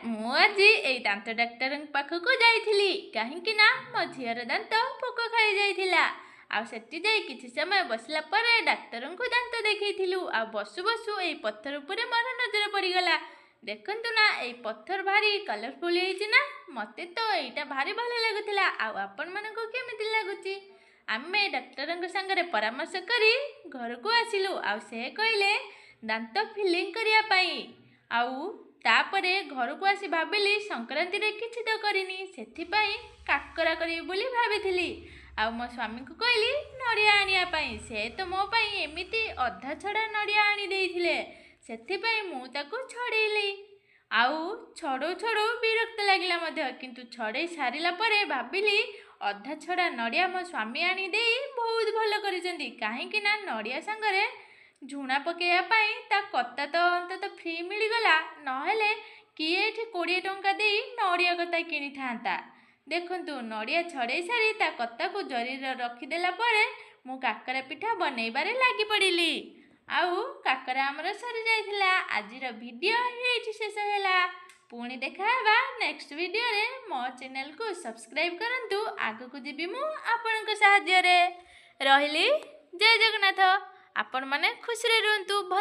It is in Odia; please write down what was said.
ମୁଁ ଆଜି ଏଇ ଦାନ୍ତ ଡାକ୍ତରଙ୍କ ପାଖକୁ ଯାଇଥିଲି, କାହିଁକି ନା ମୋ ଝିଅର ଦାନ୍ତ ପୋକ ଖାଇଯାଇଥିଲା। ଆଉ ସେଠି ଯାଇ କିଛି ସମୟ ବସିଲା ପରେ ଡାକ୍ତରଙ୍କୁ ଦାନ୍ତ ଦେଖେଇଥିଲୁ। ଆଉ ବସୁ ବସୁ ଏଇ ପଥର ଉପରେ ମୋର ନଜର ପଡ଼ିଗଲା। ଦେଖନ୍ତୁ ନା, ଏଇ ପଥର ଭାରି କଲରଫୁଲ୍ ହେଇଛି ନା? ମୋତେ ତ ଏଇଟା ଭାରି ଭଲ ଲାଗୁଥିଲା, ଆଉ ଆପଣମାନଙ୍କୁ କେମିତି ଲାଗୁଛି? ଆମେ ଡାକ୍ତରଙ୍କ ସାଙ୍ଗରେ ପରାମର୍ଶ କରି ଘରକୁ ଆସିଲୁ, ଆଉ ସେ କହିଲେ ଦାନ୍ତ ଫିଲିଂ କରିବା ପାଇଁ। ଆଉ ତାପରେ ଘରକୁ ଆସି ଭାବିଲି ସଂକ୍ରାନ୍ତିରେ କିଛି ତ କରିନି, ସେଥିପାଇଁ କାକରା କରିବି ବୋଲି ଭାବିଥିଲି। ଆଉ ମୋ ସ୍ୱାମୀଙ୍କୁ କହିଲି ନଡ଼ିଆ ଆଣିବା ପାଇଁ। ସେ ତ ମୋ ପାଇଁ ଏମିତି ଅଧା ଛଡ଼ା ନଡ଼ିଆ ଆଣି ଦେଇଥିଲେ, ସେଥିପାଇଁ ମୁଁ ତାକୁ ଛଡ଼େଇଲି। ଆଉ ଛଡ଼ଉ ଛଡ଼ଉ ବିରକ୍ତ ଲାଗିଲା ମଧ୍ୟ, କିନ୍ତୁ ଛଡ଼େଇ ସାରିଲା ପରେ ଭାବିଲି ଅଧା ଛଡ଼ା ନଡ଼ିଆ ମୋ ସ୍ୱାମୀ ଆଣି ଦେଇ ବହୁତ ଭଲ କରିଛନ୍ତି, କାହିଁକି ନା ନଡ଼ିଆ ସାଙ୍ଗରେ ଝୁଣା ପକାଇବା ପାଇଁ ତା କତା ତ ଅନ୍ତତଃ ଫ୍ରି ମିଳିଗଲା। ନହେଲେ କିଏ ଏଠି 20 ଟଙ୍କା ଦେଇ ନଡ଼ିଆ କତା କିଣିଥାନ୍ତା? ଦେଖନ୍ତୁ, ନଡ଼ିଆ ଛଡ଼େଇ ସାରି ତା କତାକୁ ଜରିରେ ରଖିଦେଲା ପରେ ମୁଁ କାକରା ପିଠା ବନେଇବାରେ ଲାଗି ପଡ଼ିଲି, ଆଉ କାକରା ଆମର ସରିଯାଇଥିଲା। ଆଜିର ଭିଡ଼ିଓ ଏଇଠି ଶେଷ ହେଲା। ପୁଣି ଦେଖାହେବା ନେକ୍ସଟ ଭିଡ଼ିଓରେ। ମୋ ଚ୍ୟାନେଲକୁ ସବସ୍କ୍ରାଇବ୍ କରନ୍ତୁ, ଆଗକୁ ଯିବି ମୁଁ ଆପଣଙ୍କ ସାହାଯ୍ୟରେ। ରହିଲି, ଜୟ ଜଗନ୍ନାଥ। ଆପଣମାନେ ଖୁସିରେ ରୁହନ୍ତୁ, ଭଲ